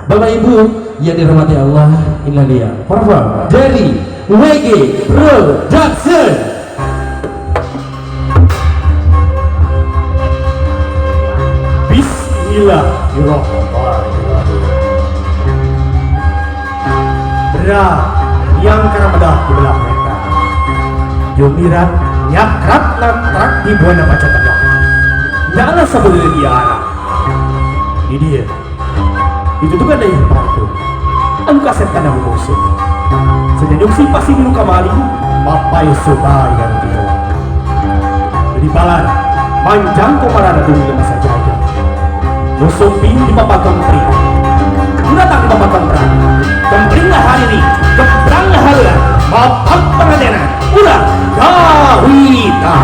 Bapak Ibu yang dirahmati Allah, inilah dia perform dari WG Production. Bismillahirrahmanirrahim. Bra yang karamedah di belah mereka. Jumirat nyakrat natrak di buana baca tengah. Nyala sebelum dia arah. Ini dia. Itu tuh kan dari partu. Anu kaset tanah musuh. Senyum si pasti nu kamali, mapai supaya dia. Jadi balan, manjang komarana bumi masa jaya. Nusumpi di papagang pri. Datang di papagang perang. Kempringlah hari ini, kempranglah haluan, mapak pengadenan, ulah gawita.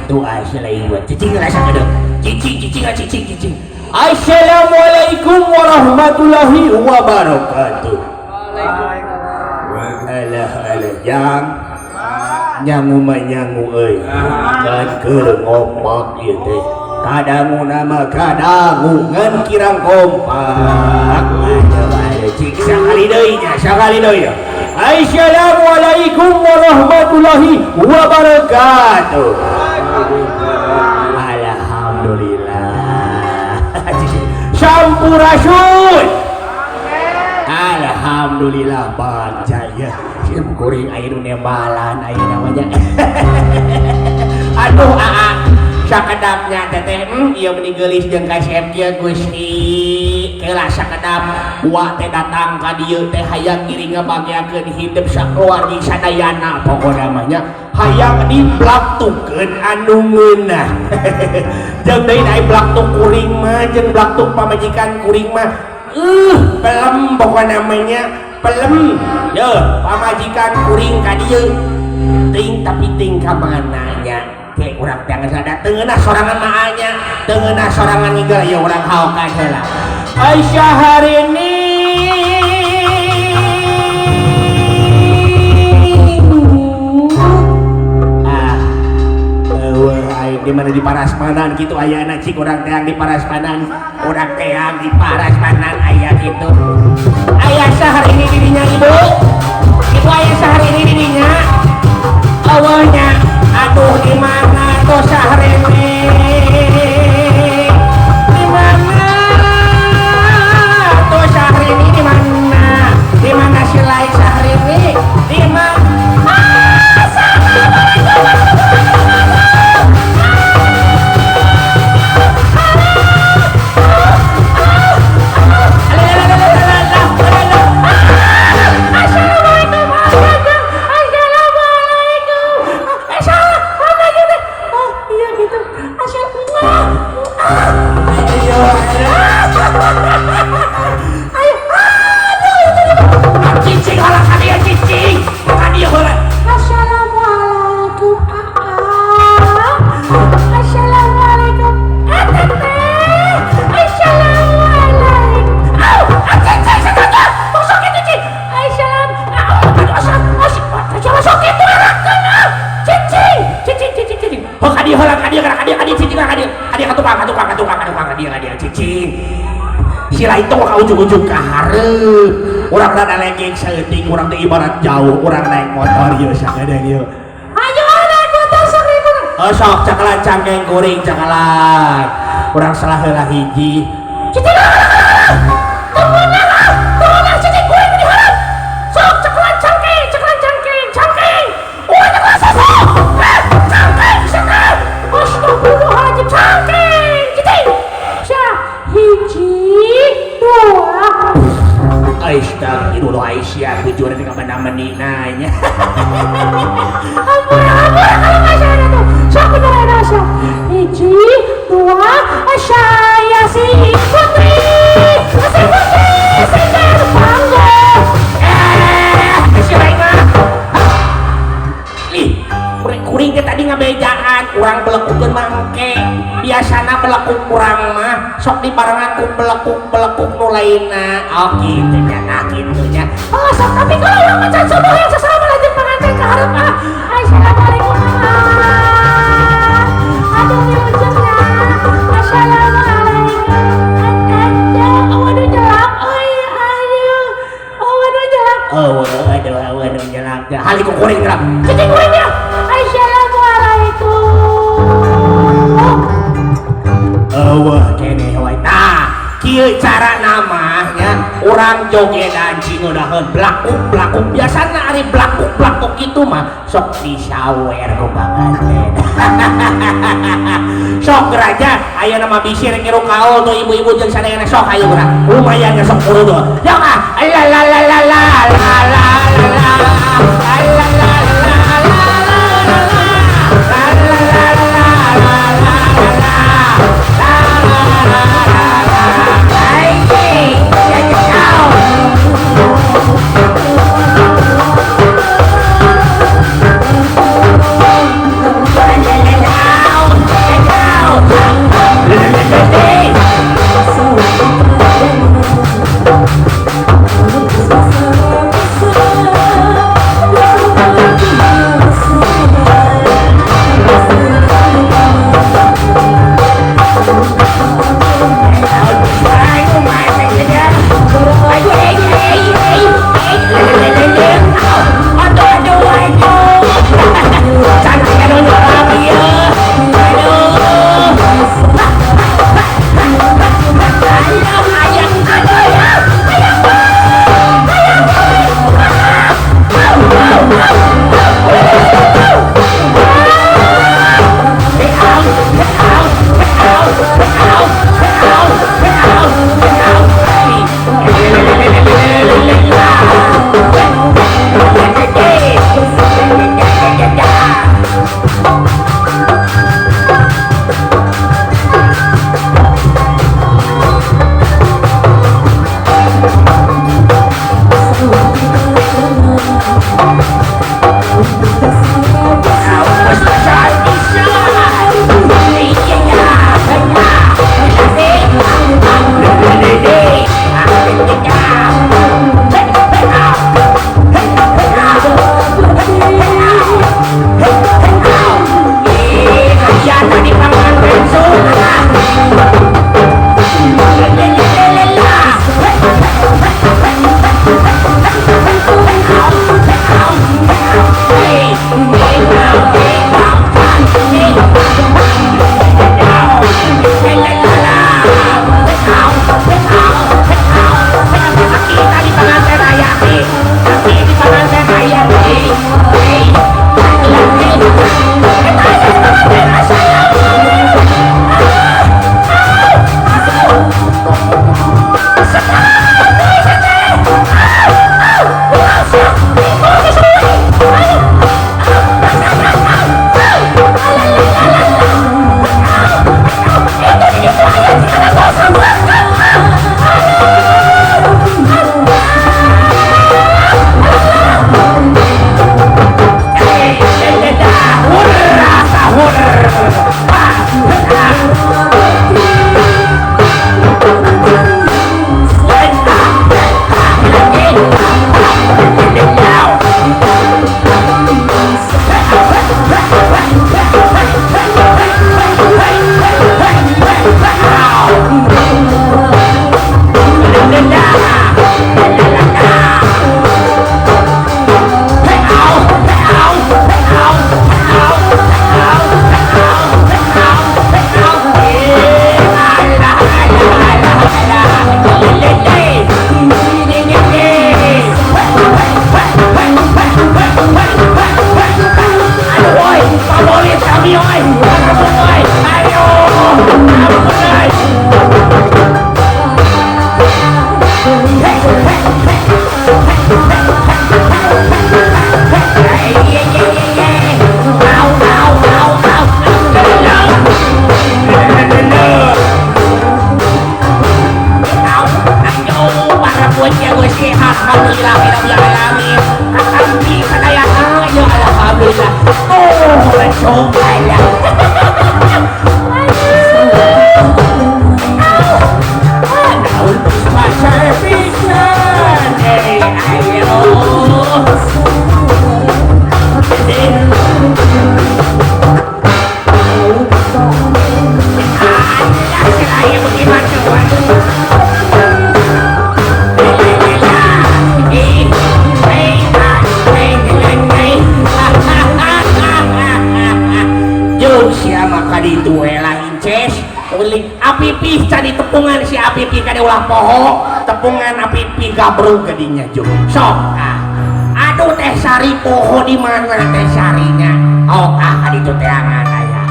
Atuh asa lain buat cicing lah sakedeung. Cicing cicing cicing cicing. Assalamualaikum warahmatullahi wabarakatuh. Waalaikumsalam. Alah alah jang nyangu mah nyangu euy. Ngan keur ngompak ieu teh. Kadangu nama kadangu ngan kirang kompak. Aduh aduh cik sakali deui nya sakali deui. Assalamualaikum warahmatullahi wabarakatuh. Alhamdulillah. Sampurasun. Alhamdulillah bagja ya. Sim kuring aya nu nembalan aya namanya. Aduh aa sakedapnya teteh ieu meni geulis jeung ka SMG Gusti. Keula sakedap wa teh datang ka dieu teh hayang ngiring ngabageakeun hidup sakeluargi sadayana pokona mah nya hayang diblaktukeun anu ngeunah. Jeung deui ai blaktuk kuring mah jeung blaktuk pamajikan kuring mah pelem pokona mah nya pelem. Ye pamajikan kuring ka dieu ting tapi ting ka mana nya ke urang teh geus ada teu ngeunah sorangan mah nya teu ngeunah sorangan ngigel ya urang haokan heula. Aisyah hari ini di mana di Parasmanan gitu ayana cik urang teang di Parasmanan urang teang di Parasmanan aya gitu aya sahari ini dirinya ibu ibu aya sahari ini dirinya awalnya aduh di mana tuh sahari ini di mana tuh sahari ini di mana si lai sahari ini di mana. Assalamualaikum aa. Assalamualaikum teteh. Assalamualaikum. Au, cicing saja. Masuk itu cicing. Assalamualaikum. Masuk itu erakeun. Cicing, cicing, cicing, cicing. Oh, ka dieu heula, ka dieu, ka dieu, ka dieu, cicing, ka dieu. Ka dieu ka tukang, ka tukang, ka tukang, ka tukang, ka dieu, ka dieu, cicing. Sila itu ka ujung-ujung ka hareup. Urang rada lengeng saeutik, urang teh ibarat jauh, urang naik motor ieu sakedeung ieu. Ayo naik motor sok ibu. Oh sok cakalan cangkeng kuring cakalan. Urang salah heula hiji. Cicing. Turunlah, turunlah cicing kuring di hareup. Sok cakalan cangkeng, cakalan cangkeng, cangkeng. Urang cakalan susu. Cangkeng sakedeung. Astagfirullahaladzim cangkeng, cicing. Sa hiji dua. Astagfirullah Aisyah tujuan ka mana-mana nanya. Ampun, ampun kalau nggak salah tuh. Sok beneran Aisyah. Hiji, dua, saya si putri, si putri, si terpanggo. Si Raima. Ih, kuring teh tadi ngabejaan, urang belekukeun mah engke. Biasana belekuk urang mah sok dibarengan ku belekuk-belekuk nu lainna. Oh kitu nya, nah kitu nya. Oh sok tapi kalau urang mah can subuh yang sasama lanjut pengantin ka hareup ah. Assalamualaikum. Aduh wilujeng ya. Assalamualaikum. Aduh, aduh jelak euy, aduh. Oh aduh jelak. Oh aduh aduh jelak. Hali ku kuring jelak. Cicing kuring ya. Assalamualaikum. Eueuh keneh wae. Tah, kieu cara namanya urang jogedan cingudaheun blakuk-blakuk biasana ari blakuk-blakuk kitu mah sok disawer ku panganten. Sok geraja aya nama bisir ngiru kaul tuh ibu-ibu jeung sadayana sok ayo urang. Lumayan sok kurudu. Ya ah la la la la la la la la la la la. we lah inces uling apipih cari tepungan si apipih kade ulah poho tepungan apipih gabrug gadinya jung sok ah aduh teh sari poho di mana teh sarinya oh ah kaditu teangan aya.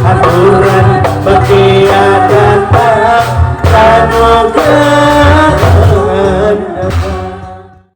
Aturan bagian datang.